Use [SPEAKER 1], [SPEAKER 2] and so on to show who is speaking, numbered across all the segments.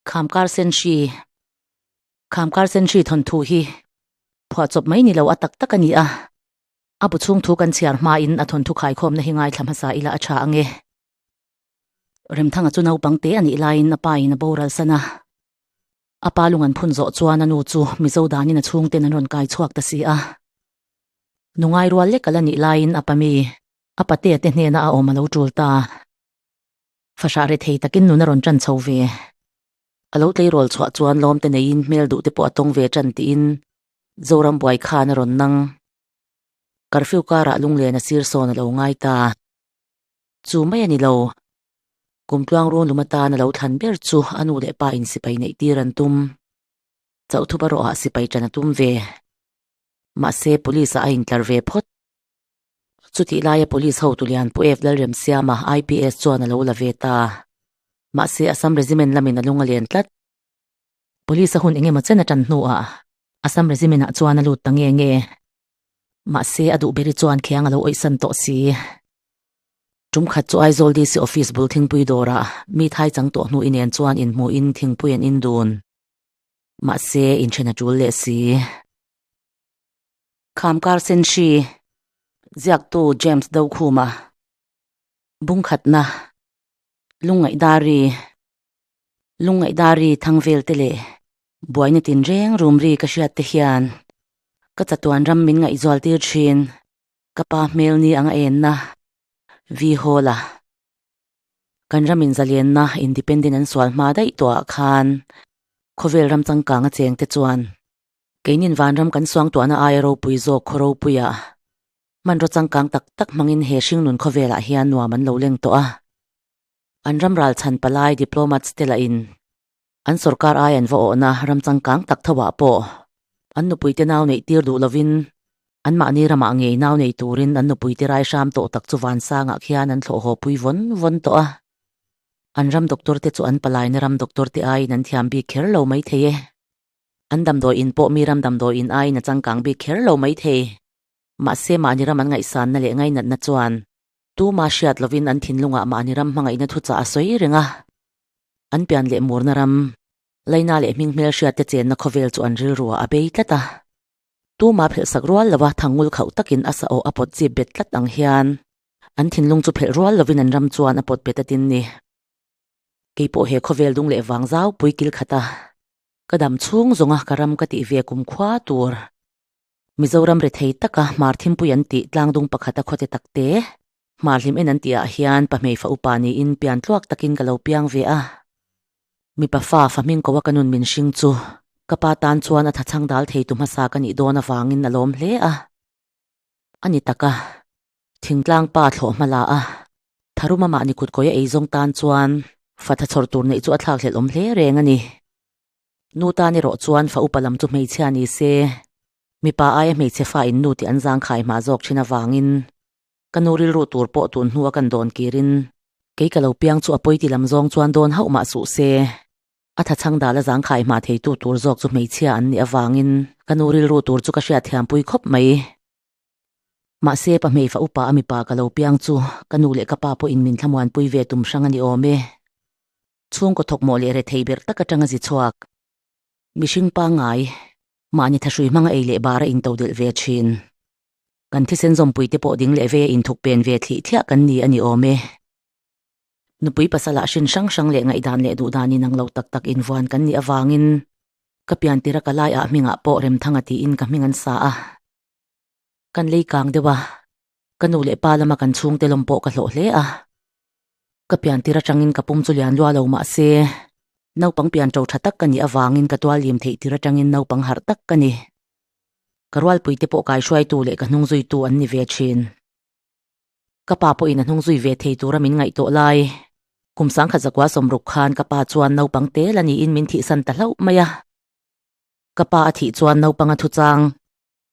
[SPEAKER 1] Khamkar Senhri Khamkar Senhri thawnthu hi phuahchawp mai ni lo a tak tak a ni a. A bu chhung thu kan chhiar hmain a thawnthu khaikhawmna hi ngaithla hmasa ila a tha ang e. Remthanga chu naupang te a nih laiin a pa in a boral san a. A pa lung an phun zawh chuan a nu chu Mizo danin a chhungten an rawn kai chhuak ta si a. Nungai rual lek a la nih laiin a pa mi, a patea te hnena a awm a lo tul ta. Fahrah rethei takin nun a rawn tan chho ve. A lo tleirawl chhuah chuan lawmte neiin hmel duh te pawh a tawng ve tan tiin Zoram buai khan a rawn nang. Curfew karah lunglen a sir sawn a lo ngai ta. Chu mai a ni lo. Kum tluang run lum atan a lo thlan ber chu a nu leh pa in sipai neih tir an tum. Chauhthup a rawhah sipai tan a tum ve. Mahse police ah a intlar ve phawt. Chutih laia Police hotu lian Pu F Lalremsiama, IPS chuan a lo la ve ta. Mahse Assam Regiment lamin a lung a len tlat. Police a hun eng emaw chen a tan hnuah Assam Regiment ah chuan a lut ta nge nge. Mahse a duh beri chuan khiang a lo awihsan tawh si. Tum khat chu Aizawl DC Office bul thingpui dawrah mi thai chang tawh hnu inen chuan inhmuhin thingpui an in dun. Mahse inthen a tul leh si. Khamkar Senhri, Ziaktu James Dokhuma, Bungkhatna, Lungngaihdari, Lungngaihdari thangvel te leh buaina tinreng rumri ka hriat te hian ka chatuan ram min ngaihzual tir thin, ka pa hmel ni anga enna, Vi Hawla. Kan ramin zalenna independent an sual hma daih tawhah khan khawvel ram changkang a cheng te chuan Keinin vanram kan suangtuahna aia ropui zawk khaw ropuia hmanraw changkang tak tak hmangin he hringnun khawvelah hian nuam an lo leng tawh a. An ram ralchhan palai diplomats te lahin an sorkar ai an va awhna ram changkang tak thoah pawh an nupuite nau neih tir duh lovin anmahni ramah ngei nau nei turin an nupuite rai hram tawh tak chu vansangah khian an thlawh haw pui vawn vawn tawh a. An ram doctor te chu an palaina ram doctor te aiin an thiam bik kher lo maithei e. An damdawi in pawh mi ram damdawi in aiin a changkang bik kher lo maithei. Mahse mahni ram an ngaihsanna leh ngainatna chuan tuma hriat lovin an thinlungah mahni ram hmangaihna thuchah a sawi reng a. An pian leh murna ram, Laina leh hming hmelhriat te chenna khawvel chu an rilruah a bei tlat a. Tuma phelhsak rual lova thangul khauh takin a sa awh a pawt chip bet tlat ang hian an thinlung chu phelh rual lovin an ram chuan a pawt bet a tin ni. Keipawh he khawvel dung leh vang zau pui kil khat a. Ka dam chhung zawnga ka ram ka tih ve kum khua tur. Mizoram rethei taka hmar thimpui an tih tlangdung pakhata khawte tak te, hmar hlim en an tih ah hian pahmeifa upa niin pian tluak takin ka lo piang ve a. Mipa fa fa hming ko a ka nun min hring chu ka pa tan chuan a thachhang dal thei tu hmasa ka nih dawn avangin a lawm hle a. A ni taka, thingtlang pa thlawh hma la a, tharuma mahni kutkawia eizawng tan chuan fa thachhawr tur neih chu a thlakhlelh awm hle reng a ni. Nu tan erawh chuan fa upa lam chu hmeichhia ni se, mipa aia hmeichhe fa in nu tih an zangkhai hma zawk thin avangin ka nu rilru tur pawh tun hnua kan dawn kirin kei ka lo piang chu a pawi ti lam zawng chuan dawn hauh mah suh se. A thachhang dala zangkhai hma theitu tur zawk chu hmeichhia an nih avangin ka nu rilru tur chu ka hriatthiampui khawp mai. Mahse pahmeifa upa a mipa ka lo piang chu ka nu leh ka pa pawhin min thlamuanpui ve tum hrang a ni awm e. Chhungkaw thawkmawh leh rethei ber tak atanga zi chhuak. Mihring pangngai, mahni thahrui hmanga ei leh bara intodelh ve thin. Kan thisen zawmpui te pawh ding leh veia inthuk pen ve thlih thliah kan ni a ni awm e. Nupui pasal ah hrin hrang hrang leh ngaihdan leh duhdan inang lo tak tak invuan kan nih avangin ka pian tira ka lai ah hmingah pawh Remthanga tiin ka hming an sa a. Kan lei kang deuh a, ka nu leh pa lama kan chhungte lawm pawh ka hlawh hle a. Ka pian tir atangin ka pum chu lian lua lo mahse naupang pian to tha tak ka nih avangin ka tual lim theih tir atangin naupang harh tak ka ni. Ka rualpuite pawh kaihruaitu leh ka hnungzuitu an ni ve thin. Ka pa pawhin a hnung zui ve thei tura min ngaihtuah lai. Kum sangkhat zakua sawmruk khan ka pa chuan naupang tel a niin min thihsan ta hlauh mai a. Ka pa a thih chuan naupang a thu chang.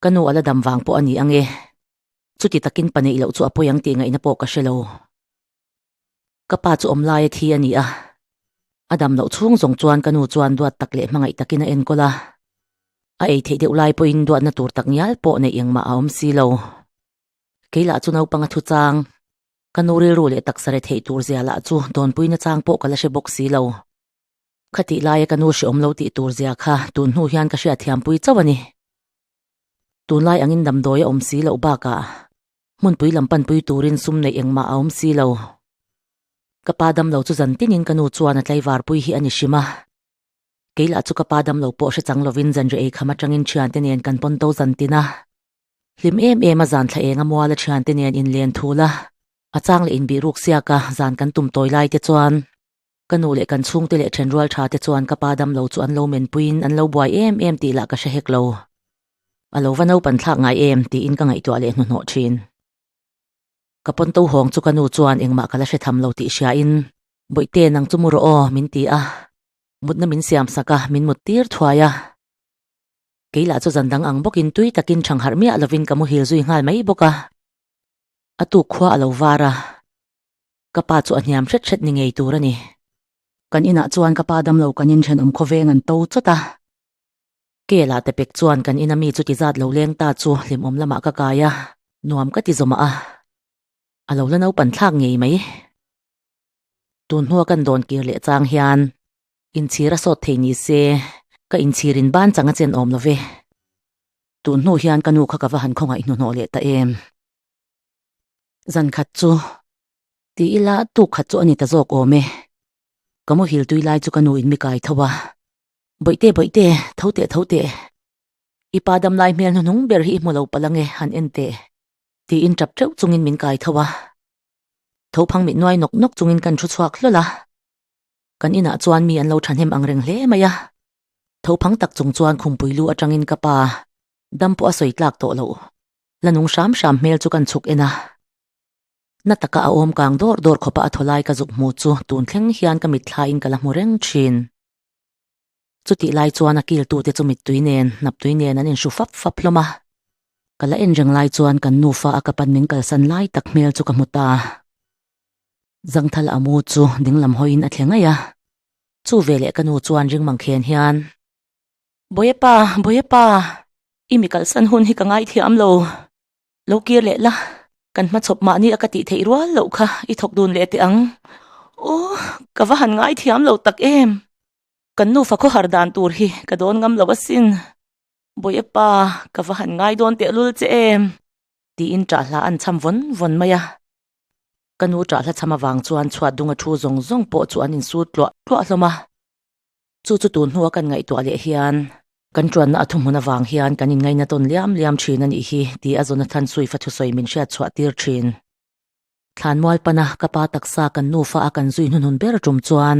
[SPEAKER 1] Ka nu a la dam vang pawh a ni ang e. Chuti takin pa neih loh chu a pawi ang tih ngaihna pawh ka hre lo. Ka pa chu awm lai a thi a ni a. A dam loh chhung zawng chuan ka nu chuan duat tak leh hmangaih takin a enkawl a. A ei theih deuh lai pawhin duatna tur tak ngial pawh neih engmah a awm si lo. Kei lah chu naupang a thu chang. Ka nu rilru leh taksa re theih tur zia lah chu dawnpui nachang pawh ka la hre bawk si lo. Khatih laia ka nu hreawm lo tih tur zia kha tun hnu hian ka hriatthiampui chauh a ni. Tunlai angin damdawi a awm si loh bakah hmunpui lam panpui turin sum neih engmah a awm si lo. Ka pa damlo chu zan tinin ka nu chuan a tlaivarpui hi a ni hrim a. Kei lah chu ka pa damlo pawh hre chang lovin zanriah ei kham atangin thiante nen kan pawn to zan tin a. Hlim em em a zan thla eng a mual a thiante nen inlen thul a, a chang leh inbihruk siak a zan kan tum tawi lai te chuan ka nu leh kan chhungte leh thenrual tha te chuan ka pa damlo chu an lo menpuiin an lo buai em em tih lah ka hre hek lo. A lo va naupan thlak ngai em tiin ka ngaihtuah leh hnuhnawh thin. Ka pawn to hawng chu ka nu chuan engmah ka la hre tham lo tih hriain Bawihte nang chu mu rawh aw min ti a, mutna min siam sak a min mut tir thuai a. Kei lah chu zan dang ang bawkin tui takin thang harh miah lovin ka muhil zui nghal mai bawk a. A tuk khua a lo var a. Ka pa chu a hniam hret hret ni ngei tur a ni. Kan inah chuan ka pa damlo kan inthenawm khawveng an to chawt a. Ke lah te pek chuan kan ina mi chu ti zat lo leng ta chu hlimawm lamah ka kai a, nuam ka ti zawmah a. A lo la naupan thlak ngei mai. Tun hnua kan dawn kir leh chang hian inchhir a sawt thei ni se, ka inchhir in ban chang a chen awm lo ve. Tun hnu hian ka nu kha ka va han khawngaih hnuhnawh leh ta em. Zan khat chu ti ila tuk khat chu a ni ta zawk awm e. Ka muhil tui lai chu ka nu in mi kai tho a, Bawihte bawihte, tho teh tho teh. I pa dam lai hmel hnuhnung ber hi i hmu lo palh ange han en teh. Tiin tap teuh chungin min kai tho a. Tho phang mit nuai nawk nawk chungin kan thu chhuak hlawl a. Kan inah chuan mi an lo thahnem ang reng hle mai a. Tho phang tak chung chuan khumpui lu atangin ka pa dam pawh a sawi tlak tawh loh. La nung hram hram hmel chu kan chhuk en a. Na taka a awm kang dawr dawr khawpa a thaw lai ka zuk hmu chu tun thleng hian ka mitthlaiin ka la hmu reng thin. Chutih lai chuan a kiltute chu mittui nen, hnaptui nen an inhru fap fap hlawm a. Ka la en reng lai chuan kan nufa a ka pan min kalsan lai tak hmel chu ka hmu ta. Zangthal a mu chu dinglam hawiin a thle ngaih a. Chu veleh ka nu chuan ring mangkhen hian, Bawipa, Bawipa, i mi kalsan hun hi ka ngaithiam lo. Lo kir leh la, kan hmachhawp mahni a ka tih theih rual loh kha i thawk dun leh teh ang. Aw, ka va han ngaithiam lo tak em! Kan nufa khawhar dan tur hi ka dawn ngam lo asin. Bawipa, ka va han ngai dawn tehlul che em! Tiin ṭah hla an cham vawn vawn mai a. Ka nu ṭah hla cham avang chuan chhuat dunga thu zawng zawng pawh chu an insut tluah tluah hlawm a. Chu chu tun hnua kan ngaihtuah leh hian kan ṭuanna a thuhmun avang hian kan inngaina tawn liam liam ṭhin a nih hi tih a Jonathan Swift-a thusawi min hriat chhuah tir ṭhin. Thlanmual pana ka pa taksa kan nufa a kan zui hnuhnun ber ṭum chuan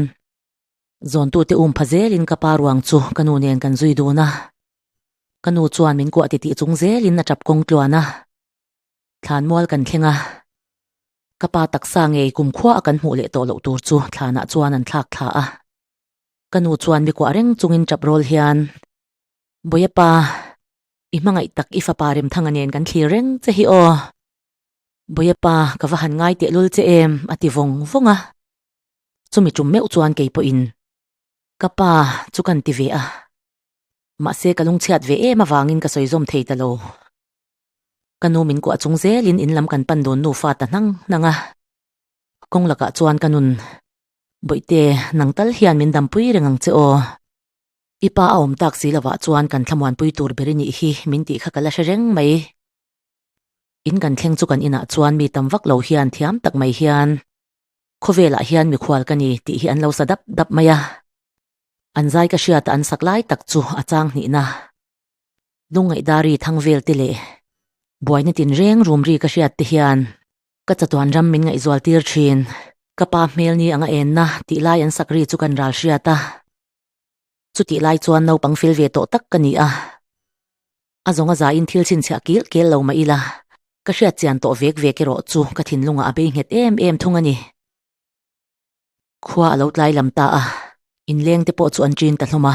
[SPEAKER 1] zawntute um pha zelin ka pa ruang chu ka nu nen kan zui dun a. Ka nu chuan min kuah titih chung zelin a ṭap kawng tluan a. Thlanmual kan thleng a, ka pa taksa ngei kumkhua a kan hmuh leh tawh loh tur chu thlanah chuan an thlak thla a. Ka nu chuan mi kuah reng chungin ṭap rawl hian, Bawiapa, i hmangaih tak i fapa Remthanga nen kan thlir reng che hi aw. Bawiapa, ka va han ngai tehlul che em, a ti vawng vawng a. Chumi ṭum meuh chuan kei pawhin, Ka pa, chu kan ti ve a. Mahse ka lungchhiat ve em avangin ka sawi zawm thei ta lo. Ka nu min kuah chung zelin in lam kan pan dawn nufa ta hnang hnang a. Kawng lakah chuan ka nun, Bawihte, nang tal hian min dampui reng ang che aw. I pa a awm tak si lovah chuan kan thlamuanpui tur ber i nih hi min tih kha ka la hre reng mai. In kan thleng chu kan inah chuan mi tam vak lo hian thiam tak mai hian khawvelah hian mikhual ka ni tih hi an lo sa dap dap mai a. An zai ka hriata an sak lai tak chu a chang hnihna. Lungngaih-dari thang vel te leh buaina tinreng rum ri ka hriat te hian Ka chatuan ram min ngaihzual tir thin. Ka pa hmel ni anga enna tih lai an sak ri chu kan ral hriat a. Chutih lai chuan naupang fil ve tawh tak ka ni a. A zawng a zain thil chhinchhiah kil kel lo mah ila, ka hriat chian tawh vek vek erawh chu ka thinlungah a bei nghet em em thung a ni. Khua a lo tlai lam ta a, inleng te pawh chu an ṭin ta hlawm a.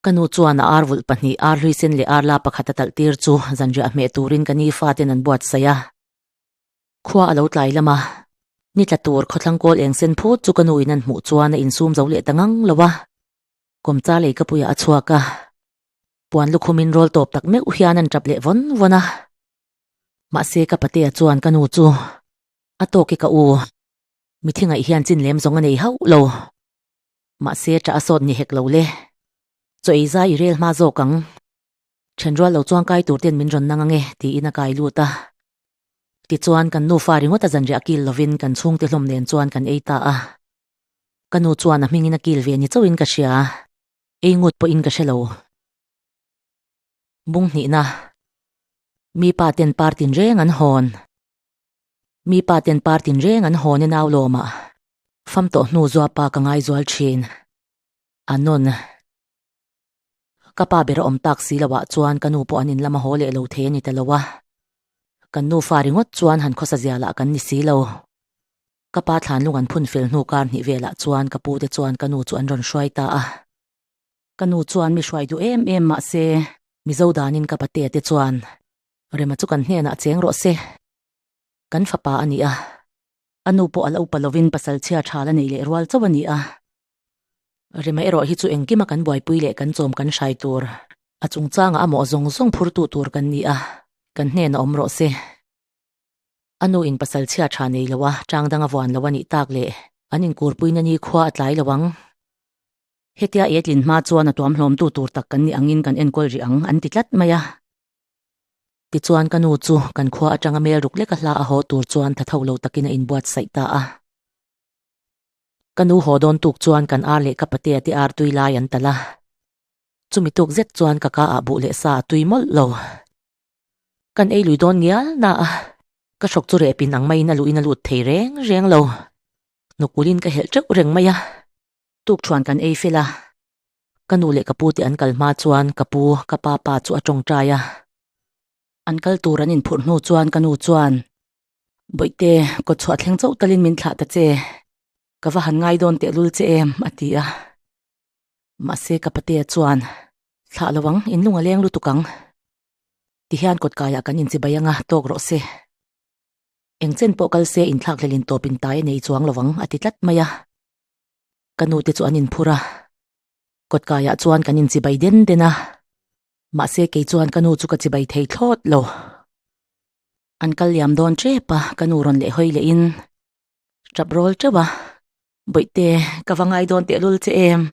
[SPEAKER 1] Ka nu chuan a ar vulh pahnih ar hlui sen leh ar la pakhat a talh tir chu zanriah hmeh turin ka ni faten an buatsaih a. Khua a lo tlai lam a, ni tla tur khawthlang kawl eng sen phut chu ka nu in an hmuh chuan a insum zo leh ta ngang lo a. Kawmcha lei ka puiah a chhuak a, puan lukhumin rawl tawp tak meuh hian an ṭap leh vawn vawn a. Mahse ka patea chuan ka nu chu a tawk i ka u, mi thingaih hian chin lem zawng a nei hauh lo. Mahse ṭah a sawt ni hek lo le. Chaw ei zai i rel hma zawk ang. Ṭhenrual lo chuan kai tur ten min rawn nang ange tiin a kai lut a. Tichuan kan nufa ringawt a zanriah kil lovin kan chhungte hlawm nen chuan kan ei ta a. Ka nu chuan a hmingin a kil ve ni chauhin ka hria. Ei ngut pawhin ka hre lo. Bung hnihna. Mi pa ten par tinreng an hawn. Mi pa ten par tinreng an hawn e nau lawmah. Fam tawh hnu zua pa ka ngaizual thin. A nawn. Ka pa ber a awm tak si loah chuan ka nu pawh an inlam a haw leh lo thei a ni ta lo a. Kan nufa ringawt chuan han khawsa zia lah kan ni si lo. Ka pa thlanlung an phun fel hnu kar hnih velah chuan ka pu te chuan ka nu chu an rawn hruai ta a. Ka nu chuan mi hruai duh em em mah se Mizo danin ka patea te chuan Rema chu kan hnenah cheng rawh se. Kan fapa a ni a. A nu pawh a la upa lovin pasal chhia tha la nei leh rual chauh a ni a. Rema erawh hi chu engkima kan buaipui leh kan chawm kan hrai tur, a chungchanga a mawh zawng zawng phurtu tur kan ni a, kan hnenah awm rawh se. A nu in pasal chhia tha nei lo a, tang dang a vuan lo a nih tak leh an inkurpuina ni khua a tlai lo ang. Hetia e tlin hma chuan a tuamhlawmtu tur tak kan nih angin kan enkawl rih ang an ti tlat mai a. Tichuan ka nu chu kan khua atanga mel ruk leka hla a haw tur chuan tha tho lo takin a inbuatsaih ta a. Ka nu haw dawn tuk chuan kan ar leh ka patea te ar tui lai an tal a. Chumi tuk zet chuan ka ka ah buh leh sa a tui mawlh lo. Kan ei lui dawn ngial na a, ka hrawk chu reh pin ang maiin a luhin a lut thei reng reng lo. Nukulin ka helh teuh reng mai a. Tuk thuan kan ei fel a. Ka nu leh ka pu te an kal hma chuan ka pu, ka pa pa chu a tawngtai a. An kal tur an inphurh hnu chuan ka nu chuan Bawihte, kawt chhuah thleng chauh talin min thlah ta che. Ka va han ngai dawn tehlul che em, a ti a. Mahse ka patea chuan, Thlah lo ang, in lung a leng lutuk ang. Tihian kawtkaiah kan inchibai anga tawk rawh se. Eng chen pawh kal se inthlak hlelin tawp in tai a nei chuang lo ang, a ti tlat mai a. Ka nute chu an inphur a. Kawtkaiah chuan kan inchibai den den a. Mahse kei chuan ka nu chu ka chibai thei thlawt lo. An kal liam dawn tep a, ka nu rawn leh hawi leh in tap rawl teuh a, Bawihte, ka va ngai dawn tehlul che em?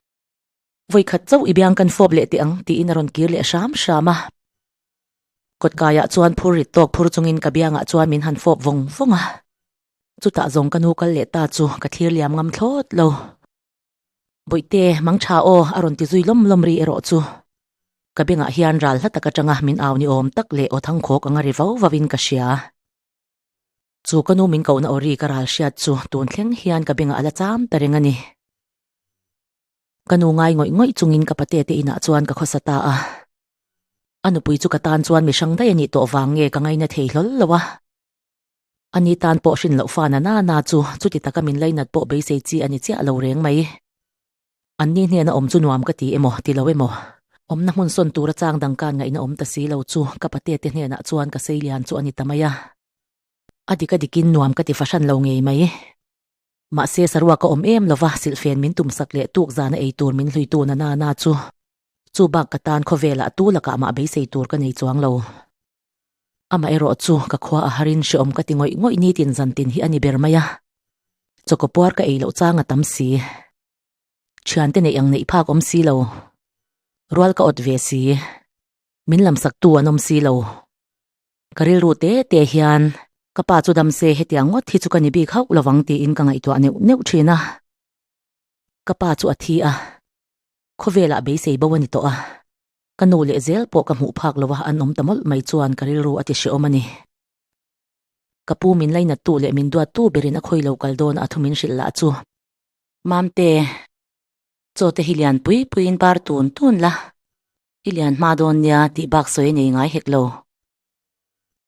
[SPEAKER 1] Vawikhat chauh i biang kan fawp leh teh ang tiin a rawn kir leh hram hram a. Kawtkaiah chuan phur rit tawk phur chungin ka biangah chuan min han fawp vawng vawng a. Chutah zawng ka nu kal leh ta chu ka thlir liam ngam thlawt lo. Bawihte, mang tha aw, a rawn ti zui lawm lawm ri erawh chu. Ka bengah hian ral hla tak atanga min au ni awm tak leh aw thangkhawk anga ri vau vauin ka hria. Chu ka nu min kohna aw ri ka ral hriat chu tun thleng hian ka bengah a la cham ta reng a ni. Ka nu ngai ngawih ngawih chungin ka pate te inah chuan ka khawsa ta a. A nupui chu ka tan chuan mi hrang daih a nih tawh vang nge ka ngaina thei hlawl lo a. Ani tan pawh hrin loh fa na na na chu chuti taka min lainat pawh beisei chi a ni chiah lo reng mai. Anni hnena awm chu nuam ka ti emaw ti lo emaw? Awmna hmun sawn tura chang dang kan ngaihna awm ta si lo chu ka pate te hnenah chuan ka sei lian chu a ni ta mai a. A dik a dikin nuam ka ti fahran lo ngei mai. Mahse saruak a awm em lova silhfen min tumsak leh tuk zana ei tur min hluitu na na na chu chu bak ka tan khawvelah tu lakah mah beisei tur ka nei chuang lo. Amaherawh chu ka khua a harin hreawm ka ti ngawih ngawih nitin zantin hi a ni ber mai a. Chawkaw puar ka ei loh chang a tam si. Thiante neih ang neih phak awm si lo. Rual ka awt ve si. Min lamsaktu an awm si lo. Ka rilru te te hian ka pa chu dam se hetiang ngawt hi chu ka ni bik hauh lovang tiin ka ngaihtuah neuh neuh thin a. Ka pa chu a thi a. Khawvelah beisei bo a ni tawh a. Ka nu leh zel pawh ka hmuh phak lo a, an awm ta mawlh mai chuan ka rilru a ti hrehawm a ni. Ka pu min lainattu leh min duattu berin a khawi lo kal dawn a thu min hrilh lah chu. Mamte, chaw te hi lian pui puiin bar tun tun la, i lian hma dawn nia tih bak sawi a nei ngai hek lo.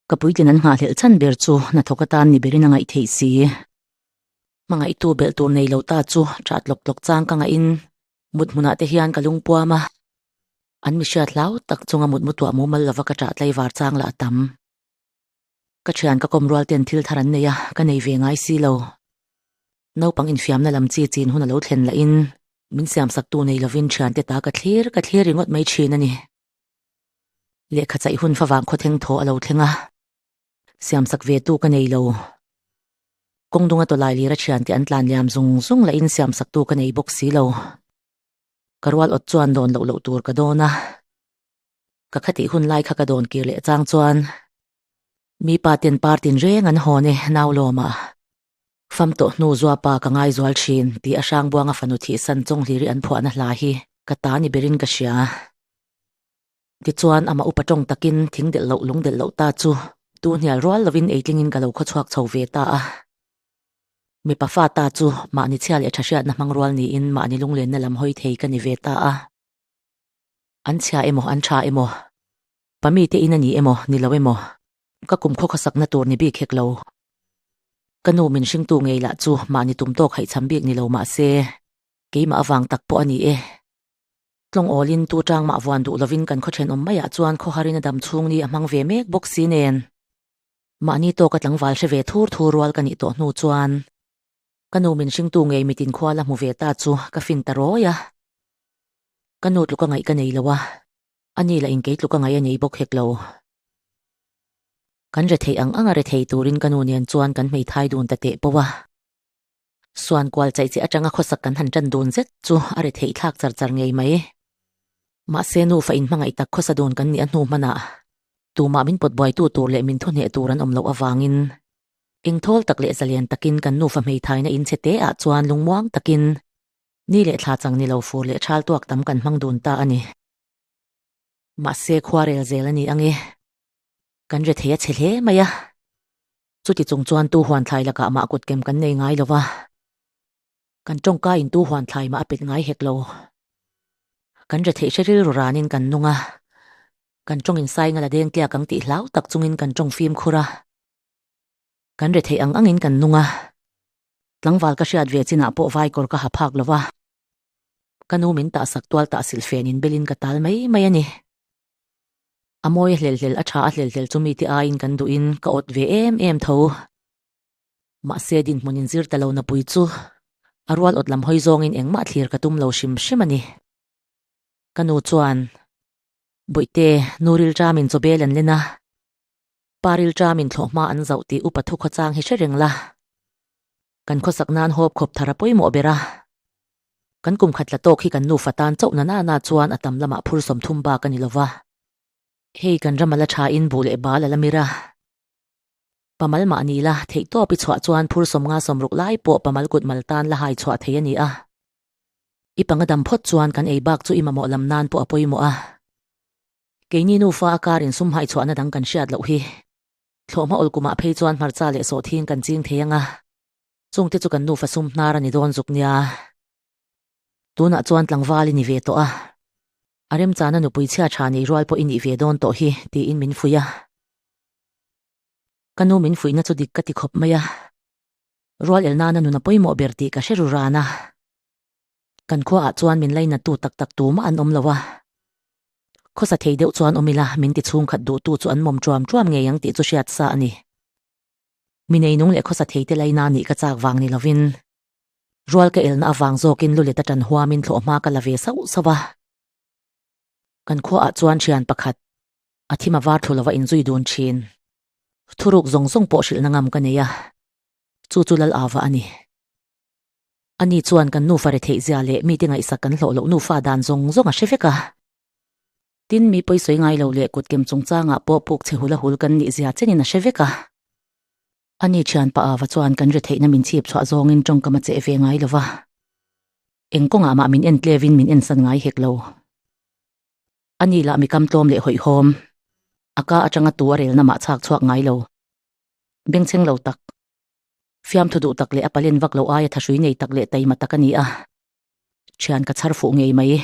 [SPEAKER 1] Ka puitlin an nghahhlelh chhan ber chu hnathawk atan ni berin a ngaih theih si. Hmangaihtu belh tur nei lo ta chu ṭah tlawk tlawk chang ka ngaih in mut hmunah te hian ka lungpuam a, an mi hriat hlau tak chunga mutmu tuah mumal lova ka ṭah tlaivar chang lah a tam. Ka ṭhian ka kawm rual ten thil thar an nei a, ka nei ve ngai si lo. Naupang infiamna lam chi chin hun a lo thlen lahin min siamsaktu nei lovin ṭhiante ta ka thlir ka thlir ringawt mai ṭhin a ni. Lehkha chaih hun favang khawtheng thaw a lo thleng a, siamsak ve tu ka nei lo. Kawng dunga tawlai lira thiante an tlan liam zung zung lahin siamsaktu ka nei bawk si lo. Ka rual awt chuan dawn loh loh tur ka dawn a, ka khatih hun lai kha ka dawn kir leh chang chuan mi pa ten par tin reng an hawn e nau lawmah. Fam tawh hnu zuapa ka ngaizual thin tih a hrang buanga fanu thihsan chawnghlir i an phuahna hla hi ka ta ni berin ka hria. Tichuan amah upa tawng takin thing delh loh lung delh loh ta chu tu hnial rual lovin eitlingin ka lo khawchhuak chho ve ta a. Mipa fa ta chu mahni chhia leh tha hriatna hmang rual niin mahni lunglenna lam hawi thei ka ni ve ta a. An chhia emaw an tha emaw, pa mite in a ni emaw ni lo emaw, ka kum khaw khawsakna tur ni bik hek lo. Ka nu min hringtu ngei lah chu mahni tum tawk haihchham bik ni lo mah se, keimah avang tak pawh a ni e. Tlawng awlin tu tang mah vuan duh lovin kan khaw thenawm maiah chuan khawharin a dam chhung ni a hmang ve mek bawk si nen. Mahni tawka tlangval hre ve thur thur rual ka nih tawh hnu chuan ka nu min hringtu ngei mitin khua la hmu ve ta chu ka fin ta rawi a. Ka nu tluka ngaih ka nei lo a, ani lah in kei tluka ngaih a nei bawk hek lo. Kan rethei ang anga rethei turin ka nu nen chuan kan hmeithai dun ta teh pawh a. Suan kual chaih che atanga khawsak kan han tan dun zet chu a ri theih thlak char char ngei mai. Mahse nufa in hmangaih tak khawsa dun kan nih a hnu hmanah tumah min pawt buaitu tur leh min thuhneh tur an awm loh avangin engthawl tak leh zalian takin kan nufa hmeithaina in chhe te ah chuan lungmuang takin ni leh thla chang ni lo fur leh thal tuak tam kan hmang dun ta a ni. Mahse khua rel zel a ni ange. Kan ri thei a chhe hle mai a. Chuti chung chuan tu huan thlai lakah mah kut kem kan nei ngai lo va, kan tawngka in tu huan thlai mah a pet ngai hek lo. Kan retheih hre rilru ranin kan nung a, kan tawng in sai ngal a deng tliak ang tih hlau tak chungin kan tawng fimkhur a. Kan retheih ang angin kan nung a, tlangval ka hriat ve chinah pawh vai kawr ka ha phak lo va, ka nu min tahsak tual tah silhfen in belin ka tal mai mai a ni. A mawi a hlel hlel, a tha a hlel hlel chu mite aiin kan duhin ka awt ve em em tho. Mahse dinhmun inzir ta lo napui chu a rual awt lam hawi zawngin engmah thlir ka tum lo hrim hrim a ni. Ka nu chuan, Bawihte, nu rilṭamin chawbel an len a, pa rilṭamin thlawhhma an zauh tih upa thu khawchang hi hre reng la. Kan khawsak nan hawp khawp thar a pawimawh ber a. Kan kum khat la tawk hi kan nufa tan chauh na nana chuan a tam lamah phur 30 bak a ni lova. Hei kan ram a la tha in buh leh bal a la mir a. Pamal mah ni la, theih tawp i chhuah chuan phur 50 60 lai pawh pamal kut mal tan la hai chhuah thei a ni a. I panga dam phawt chuan kan ei bak chu i mamawh lam nan pawh a pawimawh a. Keini nufa a kar in sum hai chhuahna dang kan hriat loh hi. Thlawhhma awl kumah phei chuan hmarcha leh sawhthing kan ching thei ang a, chungte chu kan nufa sum hnar a ni dawn zuk nia. Tunah chuan tlangval i ni ve tawh a, a remchana nupui chhia tha nei rual pawh i nih ve dawn tawh hi tiin min fuih a. Ka nu min fuihna chu dik ka ti khawp mai a, rual el nana nun a pawimawh ber tih ka hre ru ran a. Kan khuaah chuan min lainattu tak tak tumah an awm lo a. Khawsa thei deuh chuan awm ila min ti chhungkhat duhtu chu an mawm ṭuam ṭuam ngei ang tih chu hriat sa a ni. Mi neinung leh khawsa thei te laina nih ka chak vang ni lovin rual ka elna avang zawkin lulet a ṭan huamin thlawh hma ka la ve sauh sauh a. Kan khuaah chuan ṭhian pakhat a thim a var thlu lova inzui dun ṭhin. Thuruk zawng zawng pawh hrilhna ngam ka nei a, chu chu Lal Ava a ni. Ani chuan kan nufa retheih zia leh mite ngaihsak kan hlawh loh nufa dan zawng zawng a hre vek a. Tin, mi pawisawi ngai lo leh kutkem chungchangah pawh puk chhe hul a hul kan nih zia chenin a hre vek a. Ani thian pa Ava chuan kan retheihna min chhip chhuah zawngin tawngkam a cheh ve ngai lo va. Eng kawngah mah min en tlevin min ensan ngai hek lo. Ani lah mi kam tlawm leh hawihhawm. A ka atanga tu a relna mah chhak chhuak ngai lo. Bengchheng lo tak. Fiamthu duh tak leh a palen vak loh aia thahrui nei tak leh taima tak a ni a, thian ka chhar fuh ngei mai.